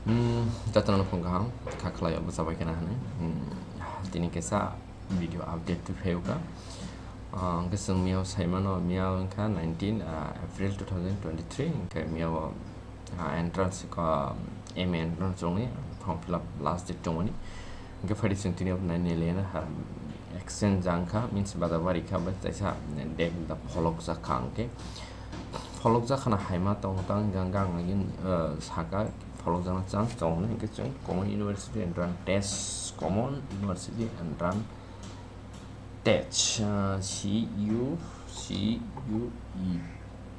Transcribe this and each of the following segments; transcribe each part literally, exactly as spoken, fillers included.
Hmm, jotono phung kaham, kha khlai o bwsa bai khna hwnwi. Hmm, tini kisa video update twi phai o kha. Ah, hwnkhe chwng miyao sai mano, miyao wngkha nineteen, ah, April two thousand twenty-three, hwnkhe miyao, ah, entrance, ah, M A entrance rokni form fill up last date tongmani. Hwnkhe phaidi chwng tini nai nai lena ha exchange jang kha, means bada bari kha, bai taisa date da pholok jak kha hwnkhe. Pholok jak khana haima tong tang gang gang agin, eh, saka pholok jakna chance tong hwnkhe chwng Common University Entrance Test, Common University Entrance Test, ah, C U, C U E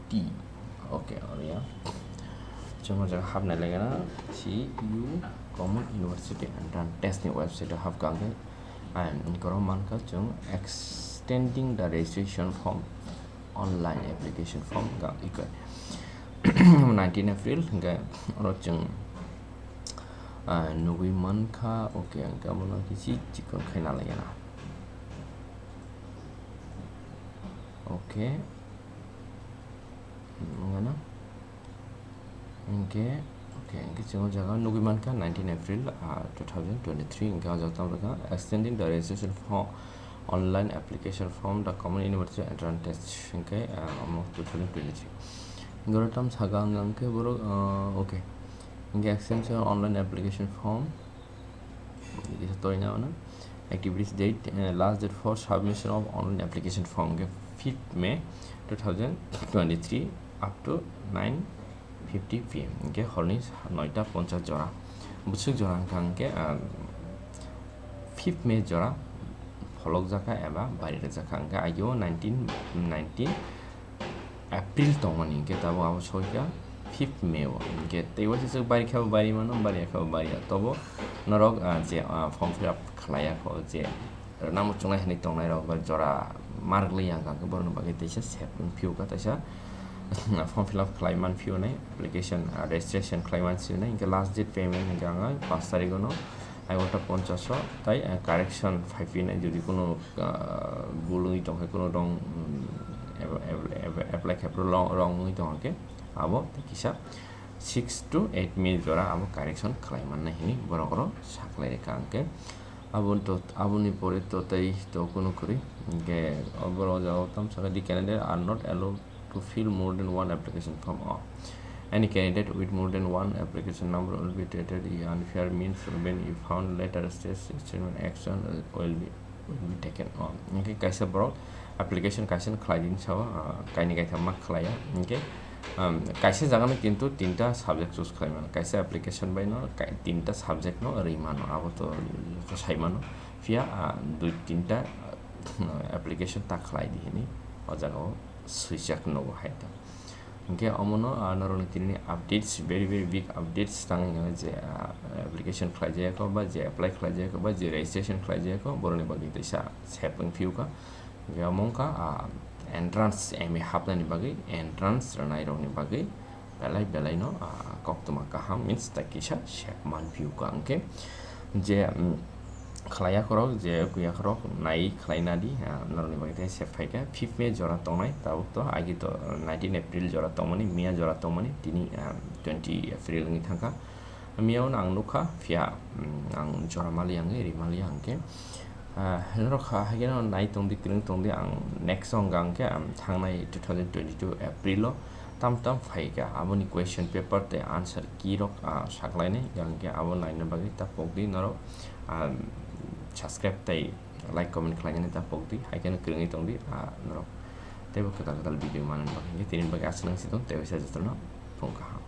T. Okay, oro ya. Chwng o jaga hapnai lagina C U Common University Entrance Test ni website o hapkha hwnkhe, ah, borok mankha chwng extending the registration form, online application form ga ikoi. Nineteen April hwnkhe oro chwng, ah, nugwi mankha, okay, hwnkhe abono kisi chikon khaina lagina. Okay. Wngano. Hwnkhe, okay, hwnkhe chwng o jaga nugwi mankha nineteen April, ah, two thousand twenty-three, hwnkhe o jaga tamo kha extending the registration form, online application form, the Common University Entrance Test, hwnkhe, ah, omo two thousand twenty-three. Hwnkhe oro tamo saka wngkha hwnkhe borok, ah, okay. Hwnkhe extension online application form. Kisa toina ono. Activities date, eh, last date for submission of online application form hwnkhe fifth May two thousand twenty-three up to nine fifty P M. Hwnkhe horni noita ponchas jora. Bwswk jora hwnkha hwnkhe, ah, fifth May jora pholok jakha eba bari rwjakha. Hwnkhe agio nineteen, nineteen April tongmani, hwnkhe tabuk abo soikha fifth May o. Hwnkhe tei waisa swk bari khe bo bari mano, bari ya khe bo bari ya. Tobo norok, ah, je, ah, form fill up khlai ya kho, je rwna muchungnai hinwi tongnai rok ba jora mark li yang kha, hwnkhe borokni bagwi teisa sep wng phiyokha, teisa form fill up khlai man phiyonai, application, ah, registration khlai man phiyonai, hwnkhe last date payment hwnkhe ang paanch tarikh ono. Egarota ponchas o tai, eh, correction phai phinai, jodi kuno, ah, bul wngwi tongkha, kuno wrong, mm, ap-, ap-, ap-, apply khe wrong, wrong wngwi tongkha khe, abo tei kisa six to eight May jora abo correction khlai mannai hinwi borok oro saklai rwkha hwnkhe. Abo to, aboni pore to tei to kuno kwrwi, hwnkhe o borok o jaga o tamo sakha, "The candidate are not allowed to fill more than one application form." Oh. Any candidate with more than one application number will be treated in unfair means when if found later stage statement action will be, will be taken. Oh. Hwnkhe kaisa borok application kaisa khlai din sao, ah, kaini kaitham ma khlai ya. Hwnkhe, um, kaisa jaga no kintu tinta subject choose khlai mano. Kaisa application bai no kai-, tinta subject no rwi mano. Abo to, to sai mano. Phiya, ah, dui tinta, ah, application ta khlai di hinwi o jaga o swijak nogo hai ta. Hwnkhe omono, ah, norokni tinini updates, very, very big updates tang wngya je, ah, application khlai jaya kho ba je apply khlai jaya kho ba je registration khlai jaya kho, borokni bagwi teisa sep wng phiyokha. Hwnkhe omo wngkha, ah, entrance M A hapnani bagwi, entrance rwnairokni bagwi belai belaino, ah, koktwma kaham means tai kisa sep man phiyokha hwnkhe je, mm, khlaiya khorok, je kuya khorok nai khlaina di, ah, norokni bagwi tei sep phaikha. Fifth May jora tongnai, tabuk to agi to nineteen April jora tongmani, miya jora tongmani, tini, ah, twenty April wngwi thangkha. Miya-o no ang nukha, phiya, mm, ang jora maliya wngwi ri maliya hwnkhe, ah, norok ha-, haikhe no nai tongdi, kwrwng tongdi, ang next o hwnkha hwnkhe, ang thangnai two thousand twenty-two April o tam tam phaikha, aboni question paper tei answer key rok, ah, saklainai, hwnkhe abo naina bagwi ta pokdi norok, ah, subscribe tei like, comment khlainani ta pokdi, haikhe no kwrwngwi tongdi, ah, norok teibo kwtal kwtal video manani bagwi. Hwnkhe tini bagwi aswk nang si tong, tei waisa jotono phung kaham.